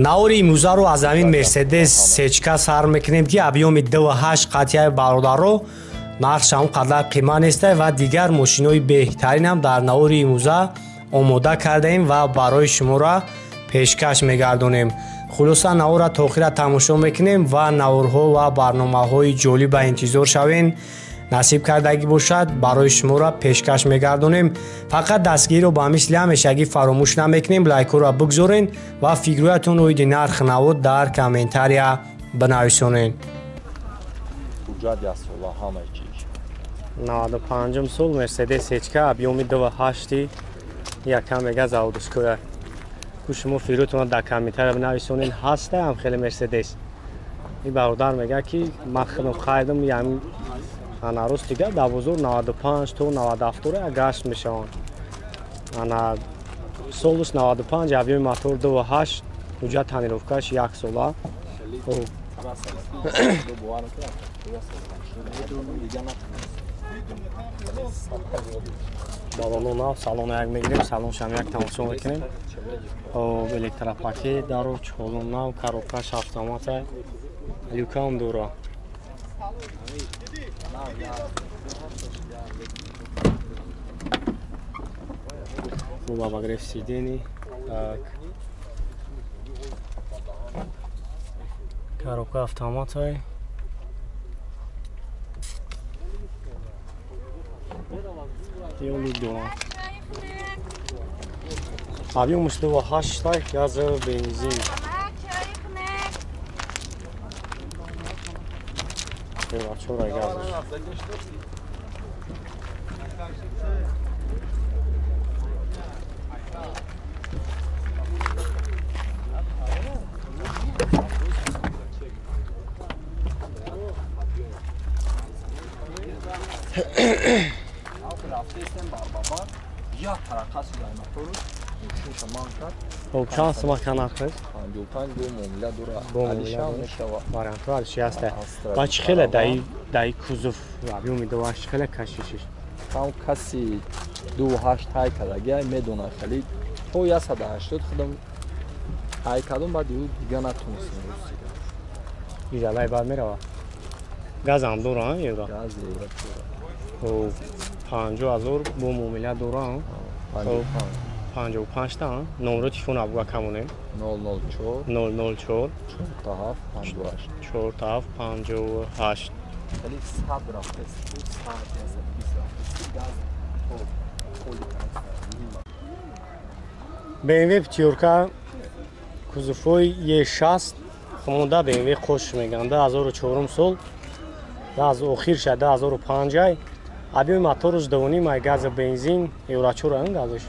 Навори имрӯзаро аз ҳамин Мерседес сечка сар мекунем, ки объёми 2,8 қатъияи бародаро нархш он қадар қимат нестай ва дигар мошинои беҳтаринам дар навори имрӯза омода кардаем ва барои шуморо пешкаш мегардонем. Хулоса, наворро то охира тамошо мекунем ва наворҳо ва барномаҳои ҷолиба интизор шавем. Насиб кардагӣ бошад, барои шуморо пешкаш мегардонем. Фақат дастгириро ба мисли ҳамешагӣ фаромӯш намекунем, лайкҳоро бигзорен ва фикрҳоятон оиди нарх наво дар комментария бинависонед. 95 сол Мерседес сечка объёми 2,8 якам мега заводскоя. Ку шумо фикрҳоятонро дар комментария бинависонед. Ҳастаам хеле Мерседес. Ин бародар мега, ки ман худам харидам, ями ана рост дига дар бозор 95 то 97 гашт мешаванд. Ана солус 95, объёми мотор 2,8, ҳуҷҷат тонировкаш як сола. Балоно нав, салона як мегирем, салоншам як тамошо мекунем. Электропакет, дару чолон нав, коробкаш автомата, люкам дора. Бо обогрев сидений. Так. Коробка автомата. Ёлу дора. Объёмаш 2,8, газ, бензин. Чора газаш. Хоб, чанд сума нархаш? 55 бо муомила дора. Алишам мешава. Вариантҳо алиши ҳаста. Ба чӣ хеле даи кузов объёми 2,8 хеле кашишиш? Там каси 2,8 ҳай кардагия медона, хеле то 180 худам ҳай кардам, баъд ю дига натонистем. Иҷалай баъд мерава. Газам дора, евро? Газ евро дора. Хоб, 50 000 бо муомила дора. 55 та. Номро телефон абуга камонем. 004 004 47 58 47 58. Хеле 100 рафтест, 100 120 рафтест, газ то холи. BMW пятёрка кузовҳои E6 хомонда BMW қош меган, 2004 сол, аз охирша 2005. Объёми моторуш 2,5 ай, газа бензин, евро 4 ан газаш.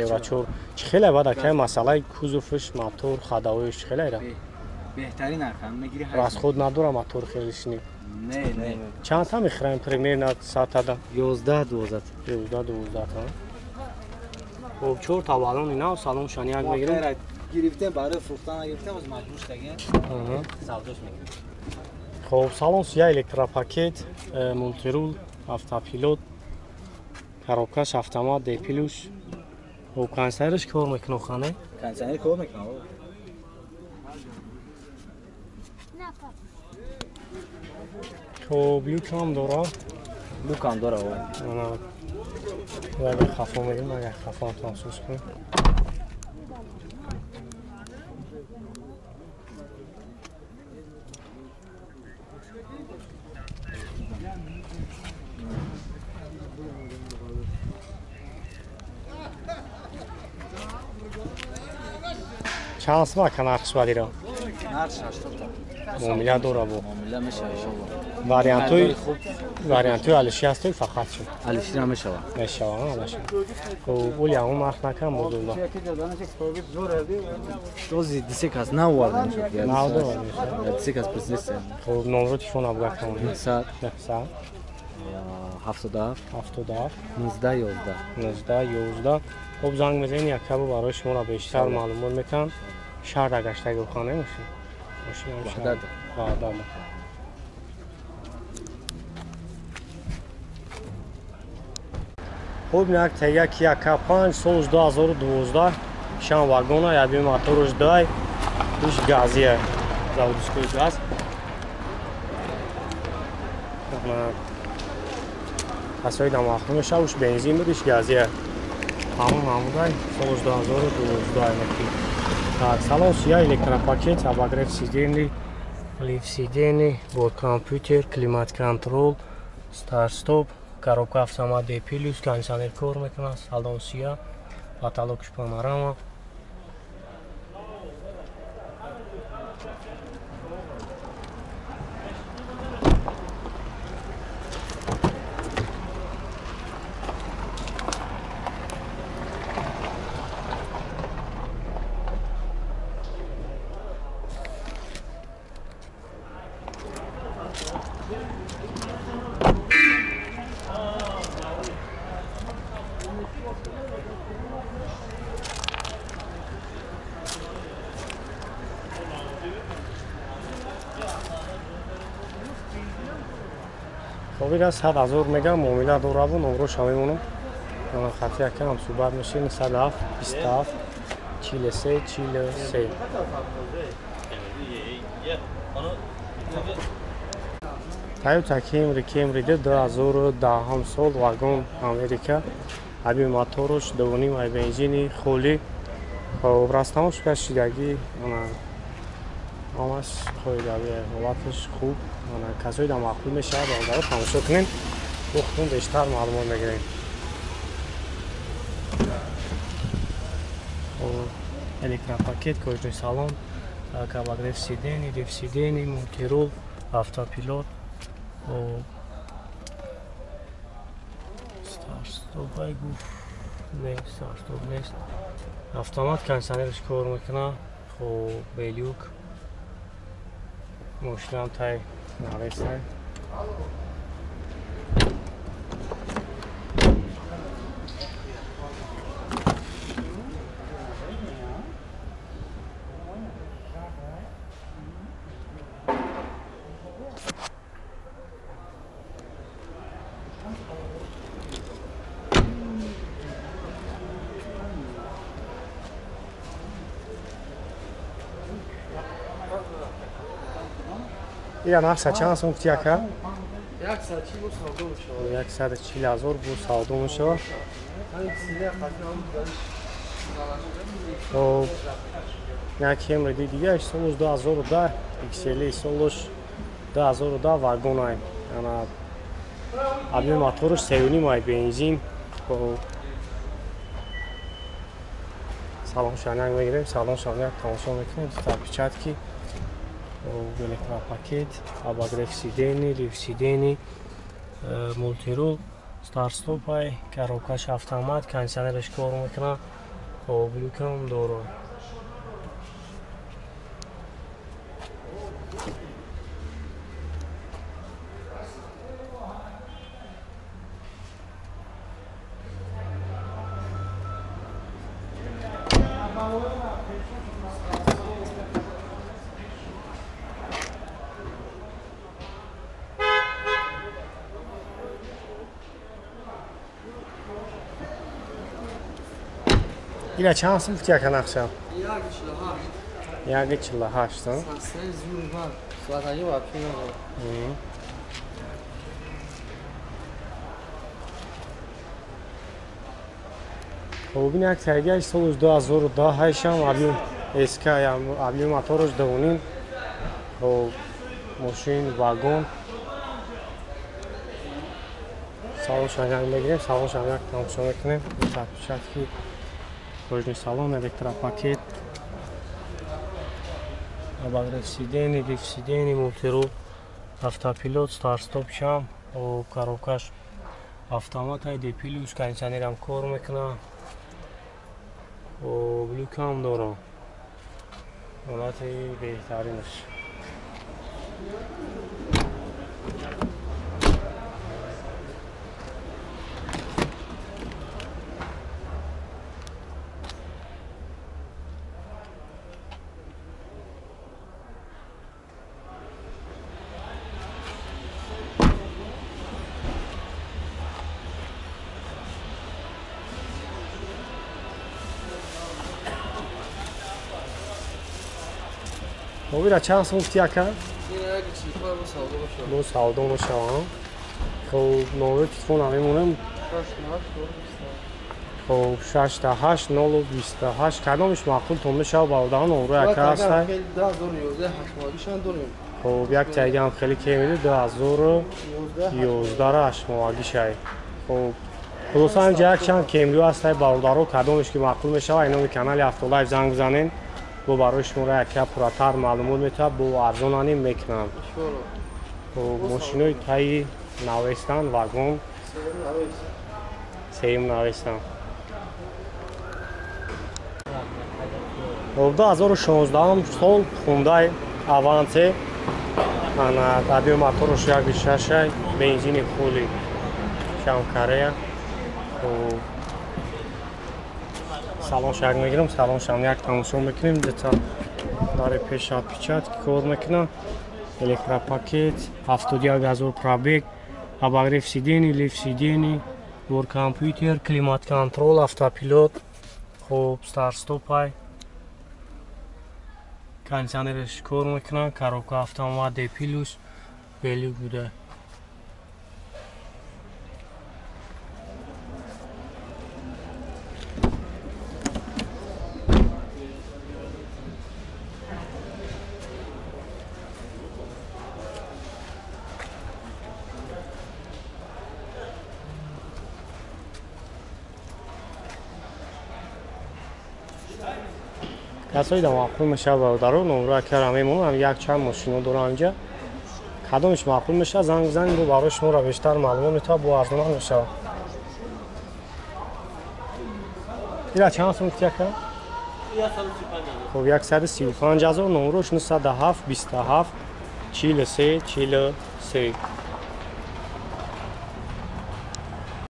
Евро 4. Чӣ хеле баъд акай масъалаи кузовш, мотор, ходовоиш чӣ хеле ра? Беҳтарин архам мегири. Расход надора мотор хелишни? Не, не. Чанд та мехӯраем примерно саатада? 11 12. 11 12 та. Хоб, чор та балони нав, салон шани як мегирем. Гирифтем барои фурӯхтан гирифтем, аз маҷбур шудагем. Савдош мекунем. Хоб, салон сия, электропакет, мультирул, автопилот, коробкаш автомат, D плюс. Хоб, кондиционерш кор мекунад, хане? Кондиционер кор мекунад. Хоб, люкам дора. Люкам дора. Агар хафо мегирем, агар хафо тамсус кунем. Чанд сума ка нархш бадиро? Нархш 80 та. Муомила дора бо. Муомила мешава иншоалло. Вариантҳои алиши ҳасту фақат чӣ? Алиши намешава. Мешава, алиши. Хоб, ули ҳамон нарх накам бозурда. Дози дисе кас нав овардем шуд. Нав овардем. Дисе кас президент. Хоб, номро телефон абга камонем. 900 900 77 77 19 11 19 11. Хоб, занг мезанед, якабо барои шуморо бештар маълумот метаҳам. Шаҳр гаштаги хона мошин. Мошин Ваҳдат. Ваҳдат. Хуб, як тега Kia K5, соли 2012, шан вагона, яби моторуш дай. Иш газия, заводской газ. Касои дамахру мешава, уш бензин буд, иш газия. Ҳамон намудай соли 2012 меки. Так, салон сия, электропакет, обогрев сидений, лифт сидений, борткомпютер, климат-контрол, старт-стоп, коробка автомат D+, кондиционер кор мекунад, салон сия, потолокш панорама. Хобира 100,000 мегам муомила дораву номроша мемонам. Хати якам суҳбат мешин 107 27 43 43. Toyota Camry Camry 2010 сол вагон Америка. Аби моторуш 2.5 ай бензини холи. Хоб растамош кашидаги ҳамаш қоидави ҳолаташ хуб. Касои да маъқул мешавад, бародаро тамошо кунем, бо худтон бештар маълумот мегирем. Электропакет, кожаный салон, обогрев сидений, лифт сидений, мультирул, автопилот, старт-стоп ай гуфт, не, старт-стоп нест. Автомат кондиционерш кор мекунад, хоб белюк. Мошинам тай навесай. Ира нарха чанд сум гуфти ака? 140,000 бу савдо мешавад. Хоб як Camry дига солш 2010 XL солш 2010 вагон ай. Ана объем моторш 3.5 ай бензин. Хоб салон шаняк мегирем, салон шаняк тамошо мекунем, запечатки. Электропакет, обогрев сидений, лифт сидений, мультирул, старт-стоп ай, коробкаш автомат, кондиционерш кор мекунад, хоб люкам дорад. Ира чанд сум гуфти ака нақша? 1.48. Хоб ин як тайгаи солш 2010 ҳайшам объем СК объем моторш 2.5. Хоб мошин вагон. Салон шаняк мегирем, салон шаняк тамошо мекунем. Запечатки, кожаный салон, электропакет, обогрев сидений, лифт сидений, мультирул, автопилот, старт-стоп шам, коробкаш автомат ай D+, кондиционерам кор мекунад, люкам дорад. Ҳолати беҳтаринаш. Хоб, ира чанд сум гуфти ака? Бо савдо мешавам. Хоб, номери телефона мемонем. Хоб, 68 028. Кадомиш маъқултон мешава бародарон, номрои ака ҳастай. Хоб, як тайгам хеле кемиди 2011 ҳаштмоҳагишай. Хоб, хулоса инҷа якчанд кемриё ҳастай бародаро, кадомеш ки маъқул мешава, иноми канали Автолайф занг бизанен, бо барои шуморо яка пурратар маълумот метавад, бо арзонаним мекунанд. Хоб, мошинои таи навестан, вагон сеюм навестан. Хоб, 2016 сол Hyundai Avante, ана объем мотораш 1.6, бензини хули Шамкарея. Хоб, салон шак мегирам, салон шам як тамошо мекунем, дета дари пеш отпечатки кор мекунам, электропакет, 71000 пробег, обогрев сидений, лифт сидений, бор компютер, климат контрол, автопилот. Хоб, старт-стопай, кондиционерش кор мекунам, коробка автомат D плюс, белюк буда. Касои да маъқул мешава бародаро, номро акара мемонам, якчанд мошино дорам инҷа. Кадомиш маъқул мешава, занг бизанед, бо барои шуморо бештар маълумот метавад, бо арзонам мешава. Ира чанд сум гуфти ака? Хоб, 135 000, номрош 907 27 43 43.